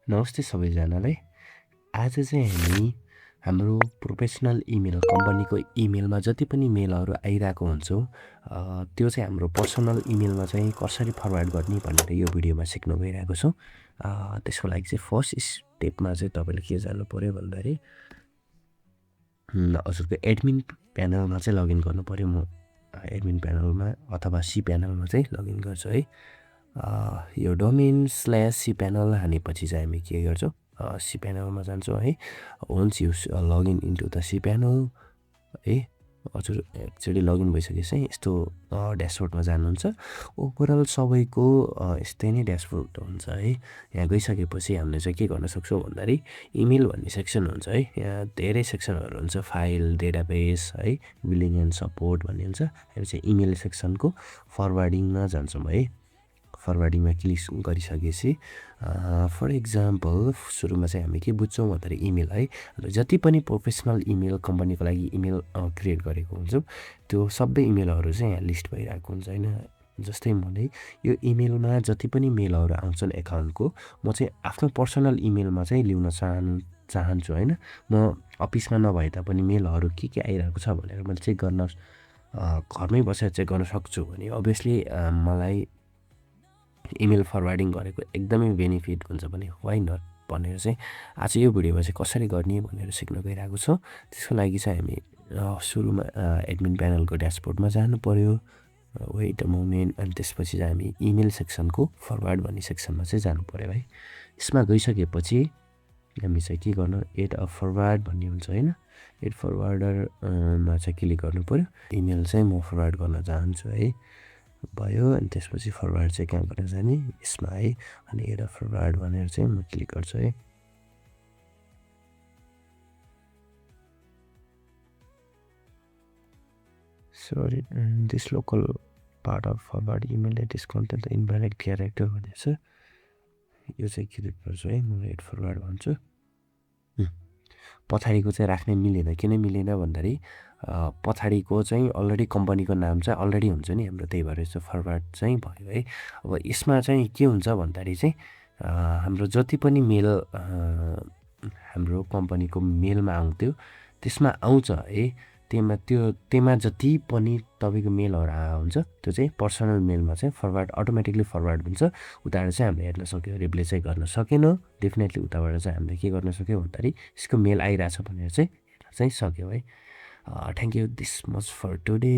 नमस्ते सबैजनालाई। आज चाहिँ हामी हाम्रो प्रोफेसनल इमेल कम्पनीको इमेलमा जति पनि मेलहरू आइरहेको हुन्छौँ त्यो चाहिँ हाम्रो पर्सनल इमेलमा चाहिँ कसरी फरवार्ड गर्ने भनेर यो भिडियोमा सिक्न गइरहेको छौँ। त्यसको लागि चाहिँ फर्स्ट स्टेपमा चाहिँ तपाईँले के जानु पऱ्यो भन्दाखेरि हजुरको एडमिन प्यानलमा चाहिँ लगइन गर्नु पऱ्यो। म एडमिन प्यानलमा अथवा सी प्यानलमा चाहिँ लगइन गर्छु है। यो डोमेन/सी प्यानल हानेपछि चाहिँ हामी के गर्छौँ, सी प्यानलमा जान्छौँ है। Once you login into the C panel है, हजुर एक्चुअली लगइन भइसकेपछि चाहिँ यस्तो ड्यासबोर्डमा जानुहुन्छ। ओभरअल सबैको यस्तै नै ड्यासबोर्ड हुन्छ है। यहाँ गइसकेपछि हामीले चाहिँ के गर्न सक्छौँ भन्दाखेरि इमेल भन्ने सेक्सन हुन्छ है। यहाँ धेरै सेक्सनहरू हुन्छ, फाइल, डेटाबेस है, बिलिङ एन्ड सपोर्ट भन्ने हुन्छ। हामी चाहिँ इमेल सेक्सनको फरवार्डिङमा जान्छौँ है। फरवार्डिङमा क्लिक गरिसकेपछि फर इक्जाम्पल सुरुमा चाहिँ हामी के बुझ्छौँ भन्दाखेरि इमेल है। जति पनि प्रोफेसनल इमेल कम्पनीको लागि इमेल क्रिएट गरेको हुन्छौँ त्यो सबै इमेलहरू चाहिँ यहाँ लिस्ट भइरहेको हुन्छ होइन। जस्तै मैले यो इमेलमा जति पनि मेलहरू आउँछन् एकाउन्टको, म चाहिँ आफ्नो पर्सनल इमेलमा चाहिँ ल्याउन चाहन्छु होइन। म अफिसमा नभए तापनि मेलहरू के आइरहेको छ भनेर मैले चेक गर्न घरमै बसेर चेक गर्न सक्छु भने अभियसली मलाई इमेल फरवार्डिङ गरेको एकदमै बेनिफिट हुन्छ भने वाइ नट भनेर चाहिँ आज यो भिडियोमा चाहिँ कसरी गर्ने भनेर सिक्न गइरहेको छौँ। त्यसको लागि चाहिँ हामी सुरुमा एडमिन प्यानलको ड्यासबोर्डमा जानु पऱ्यो। Weight a moment. अनि त्यसपछि चाहिँ हामी इमेल सेक्सनको फरवार्ड भन्ने सेक्सनमा चाहिँ जानु पऱ्यो है। यसमा गइसकेपछि हामी चाहिँ के गर्नु, एड अ फरवार्ड भन्ने हुन्छ होइन। एड फरवार्डरमा चाहिँ क्लिक गर्नु पऱ्यो। इमेल चाहिँ म फरवार्ड गर्न चाहन्छु है, भयो। अनि त्यसपछि फरवार्ड चाहिँ कहाँ गर्न जाने, यसमा है। अनि एड अ फरवार्ड भनेर चाहिँ म क्लिक गर्छु है। Sorry, this local part of forward email at is content invalid character भनेको छ, यो चाहिँ क्लिक गर्छु है। म एड फरवार्ड भन्छु। पछाडिको चाहिँ राख्ने मिलेन। किन मिलेन भन्दाखेरि पछाडिको चाहिँ अलरेडी कम्पनीको नाम चाहिँ अलरेडी हुन्छ नि हाम्रो, त्यही भएर चाहिँ फरवार्ड चाहिँ भयो है। अब यसमा चाहिँ के हुन्छ भन्दाखेरि चाहिँ हाम्रो जति पनि मेल हाम्रो कम्पनीको मेलमा आउँथ्यो त्यसमा आउँछ है। त्यहीमा जति पनि तपाईँको मेलहरू हुन्छ त्यो चाहिँ पर्सनल मेलमा चाहिँ फरवार्ड अटोमेटिकली फरवार्ड हुन्छ। उताबाट चाहिँ हामीले हेर्न सक्यो, रिप्ले चाहिँ गर्न सकेनौँ। डेफिनेटली उताबाट चाहिँ हामीले के गर्न सक्यो भन्दाखेरि यसको मेल आइरहेछ भनेर चाहिँ हेर्न चाहिँ सक्यो है। Thank you this much for today.